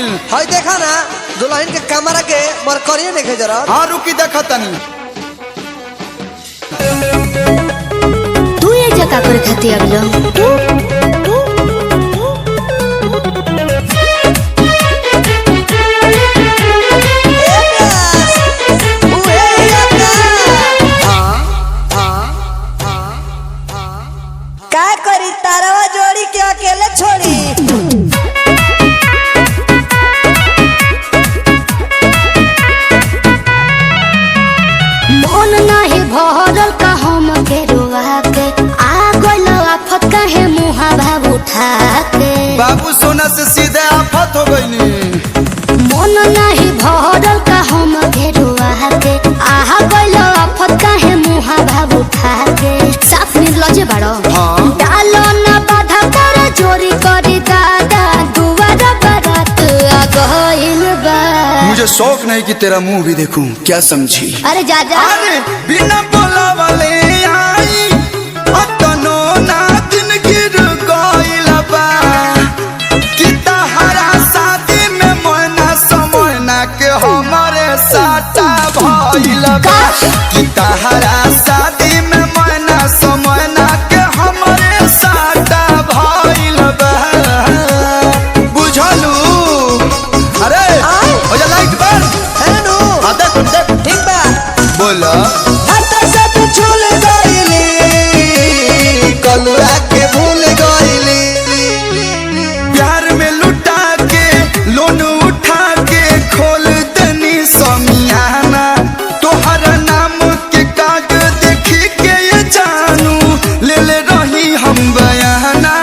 भइल? हई देखा ना, दुल्हन के कमरा के मरकरिए नहीं जरा। हाँ रुकी, देखा तनी। तू ये जगह पर खाती अगलो। का करी, तारवा जोड़ी के अकेले छोड़ी? मन नाही भरल का हम के रुआ के आ गइल आफत काहे मुहा भाव उठा के। बाबू सोना से सीधे आफत हो गईनी। मन नाही भरल का हम के रुआ के आ गइल आफत काहे मुहा भाव उठा के। साफ निर्लज बाड़ो। हाँ। डालो ना बाधा कर चोरी करी दादा दुआरा बारात आ गइल बा। मुझे शौक नहीं कि तेरा मुंह भी देखूं, क्या समझी? अरे जा जा। अरे बिना बोला वाले आई अतनो ना दिन गिर गइल बा कि तहरा शादी में मोना समोना के हमरे साटा भइल बा, कि तहरा शादी में मोना समोना के हमरे साटा भइल बा। बुझलू? अरे आय। हो जा लाइट बंद। है नु? हाँ देख देख। ठीक बा। बोला। हाथ से तू झूल गईली, कलुआ के भूल गईली। प्यार में लुटा के लोन उठा के खोल देनी समियाना, तोहर नाम के काग देखी के ये जानू ले ले रही हम बयाना।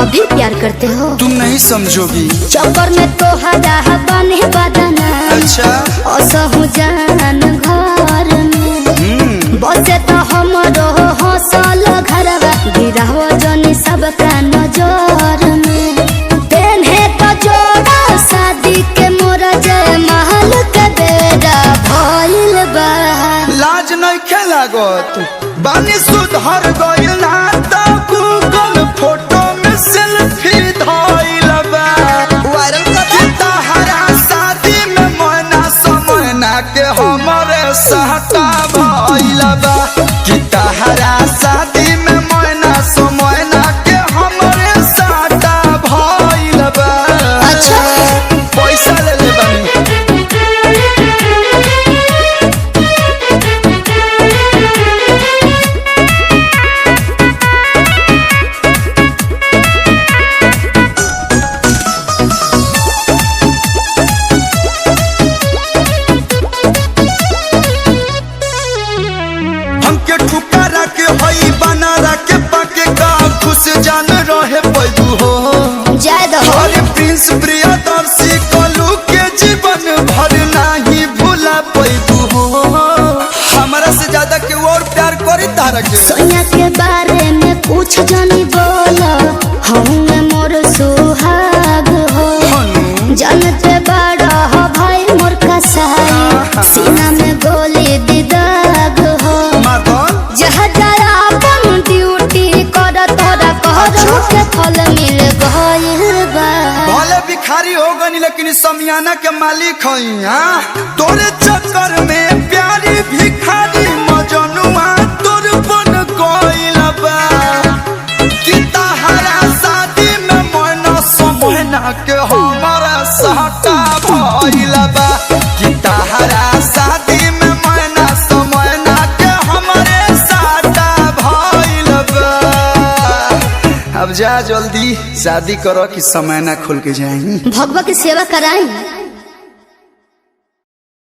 अभी प्यार करते हो? तुम नहीं समझोगी। चक्कर में तोहरा बने बदना। अच्छा। असहु जान घर में बसे तो हमरो हौसल घरवा गिरहो जनी सबका नजर में। पेन्हे तो जोड़ा शादी के मोरा जय महल के बेड़ा भइल बा। लाज नहीं खेलागत बानी सुधर गइल ना त गूगल फोटो में सेल्फी धइल बा। वायरल कर। कि तहरा शादी में मोना समोना के हमरे सहता भइल बा, कि तहरा शादी में मोना समोना के हमरे सहता भइल बा। अच्छा। पैसा ले ले बानी। हमके ठुकरा के हई बनारा के पाके का खुश जान रहे पैदू हो। जाय दहो। अरे प्रिंस प्रियदर्शी कलू के जीवन भर नाही भूला पैदू हो। हमरा से ज्यादा के और प्यार करी तारा के। सोनिया के बारे में कुछ जानी बोला, हूँ मोर सुहाग हो। जानते बड़ा हो भाई मोर कसाई, सीना में गोली दिदाग हो। मातन। जहाँ जरा अपन ड्यूटी कर तोरा कर के फल मिल गइल बा। भले भिखारी हो गनी लेकिन समियाना के मालिक हई। हाँ तोरे चक्कर में प्यारी भिखारी मजनुआ तोर बन गइल बा, कि तहरा शादी में मोना समोना के हमारा साटा भइल बा, कि तहरा शादी में मोना समोना के हमरे साटा भइल बा। अब जा जल्दी शादी करो कि समय ना खुल के जाई। भगवा के सेवा कराई।